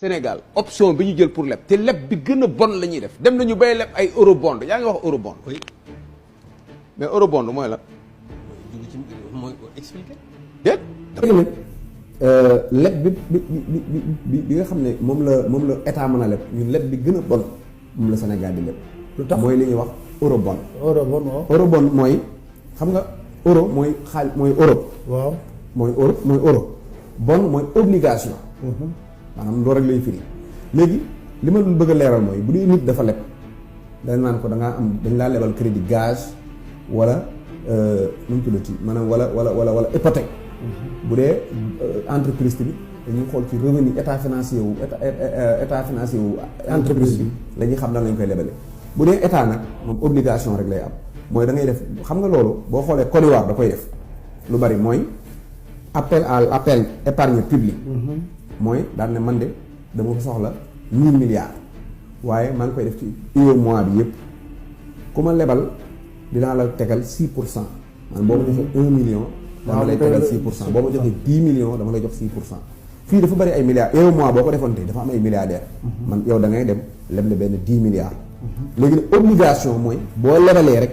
Sénégal option bi ñu jël pour leb te leb bi gën a bon la ñuy def dem nañu bay leb ay eurobond yaa ngi wax eurobond. oui. mais eurobond mooy la. mooy expliqué. déet. leb bi nga xam ne moom la état mën a leb ñun leb bi gën a bon moom la Sénégal di leb. lu tax mooy li ñuy wax eurobond. eurobond waaw. eurobond mooy xam nga euro mooy xaalis mooy Europe. waaw mooy euro bon mooy obligation. maanaam loolu rek lay firi léegi li ma doon bëgg a leeral mooy bu dee nit dafa leb dañ naan ko da ngaa am dañ laa lebal crédit gage wala nu mu tuddati maanaam wala hypothèque. bu dee entreprise bi dañuy xool ci revenu état financier wu état financier wu entreprise bi la ñuy xam lan lañ koy lebale. bu dee état nag moom obligation rek lay am mooy da ngay def xam nga loolu boo xoolee Côte d'Ivoire da koy def lu bari mooy appel épargne publique. mooy daan ne man de dama fa soxla 1000 milliards waaye maa ngi koy def ci mois bi yëpp ku ma lebal dinaa la tegal 6 pour cent man boo ma joxee 1 million. dama lay tegal 6 pour cent boo ma joxee 10 millions dama lay jox 6 pour cent fii dafa bari ay milliards mois boo ko defoon tey dafa am ay milliardaires. man yow da ngay dem leble benn 10 milliards. léegi nag obligation mooy boo lebalee rek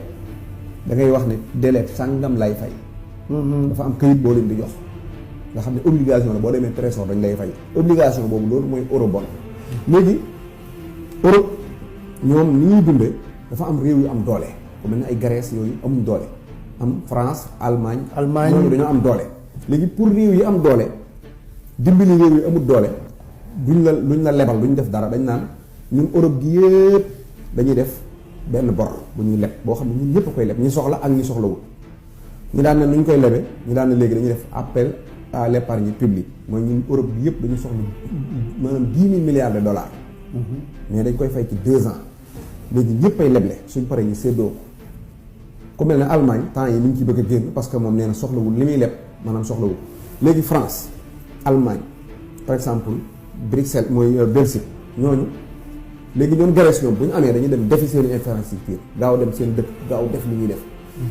da ngay wax ne délai sàngam lay fay. dafa am këyit boo leen di jox. nga xam ne obligation la boo demee trésor dañ lay fay obligation boobu loolu mooy eurobond léegi Europe ñoom ni ñuy dundee dafa am réew yu am doole ku mel ne ay Grèce yooyu amuñ doole am France Allemagne ñooñu dañoo am doole léegi pour réew yi am doole dimbali réew yi amul doole luñ la lebal duñ def dara dañ naan ñun Europe gi yëpp dañuy def benn bor bu ñuy leb boo xam ne ñun ñëpp a koy leb ñi soxla ak ñi soxlawul ñu daan ne nu ñu koy lebe ñu daan ne léegi dañuy def appel à l'épargne publique mooy ñun Europe bi yëpp dañu soxla maanaam 10 000 milliards de dollars. mais dañ koy fay ci 2 ans léegi ñëpp ay leble suñ paree ñu séddoo ko ku mel ne Allemagne temps yi ni ñu ci bëgg a génn parce que moom nee na soxlawul li muy leb maanaam soxlawul léegi France Allemagne par exemple Bruxelles mooy Belgique ñooñu léegi ñoom Grèce ñoom bu ñu amee dañuy dem defi seen infrastructure gaaw dem seen dëkk gaaw def li ñuy def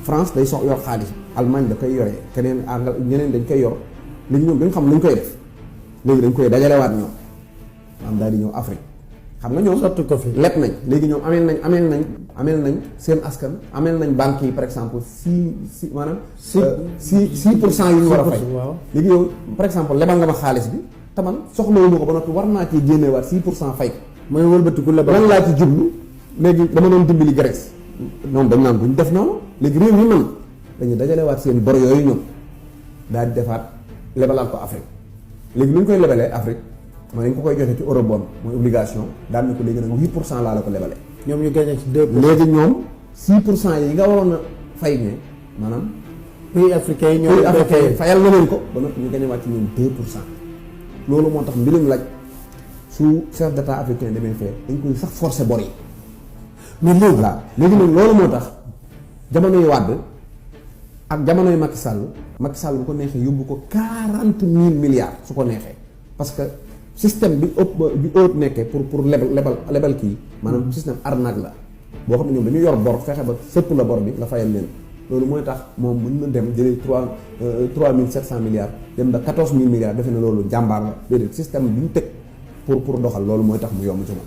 France day yor xaalis Allemagne da koy yoree keneen ñeneen dañ koy yor. léegi ñoom dañ xam lu ñu koy def léegi dañ koy dajalewaat ñoom am daal di ñëw Afrique xam nga ñoom sotti ko fi leb nañ léegi ñoom ameel nañ seen askan ameel nañ banques yi par exemple six maanaam 6% yu ñu war a fay léegi yow par exemple lebal nga ma xaalis bi te man soxlawu ma ko ba noppi war naa ci génneewaat 6% fay ko mooy wëlbatiku lebal lan laa ci jublu léegi dama doon dimbali Grèce ñoom dañ naan buñ def noonu léegi réew yi man dañuy dajalewaat seen bor yooyu ñoom daal di defaat lebalaat ko Afrique léegi lu ñu koy lebalee Afrique mooy dañ ko koy joxe ci eurobond mooy obligation daal na ko léegi nag 8% laa la ko lebalee. ñoom ñu gagné ci 2%. léegi ñoom 6% yi nga waroon a fay ne maanaam. pays africain yi ñoom fayal na leen ko ba noppi ñu gagné waat ci ñoom 2%. loolu moo tax mbirum laaj su chef d'état africain demee fee dañ koy sax forcer bor yi mais léegi laa léegi nag loolu moo tax jamonoy Wàdd ak jamonoy Macky Sall bu ko neexee yóbbu ko 40 000 milliards su ko neexee parce que système bi Europe nekkee pour lebal kii maanaam système arnaque la boo xam ne ñoom dañuy yor bor fexe ba sëpp la bor bi nga fayal leen loolu mooy tax moom mën na dem jëlee 3700 milliards dem ba 14000 milliards defe na loolu jàmbaar la déedéet système bi ñu teg pour doxal loolu mooy tax mu yomb ci moom.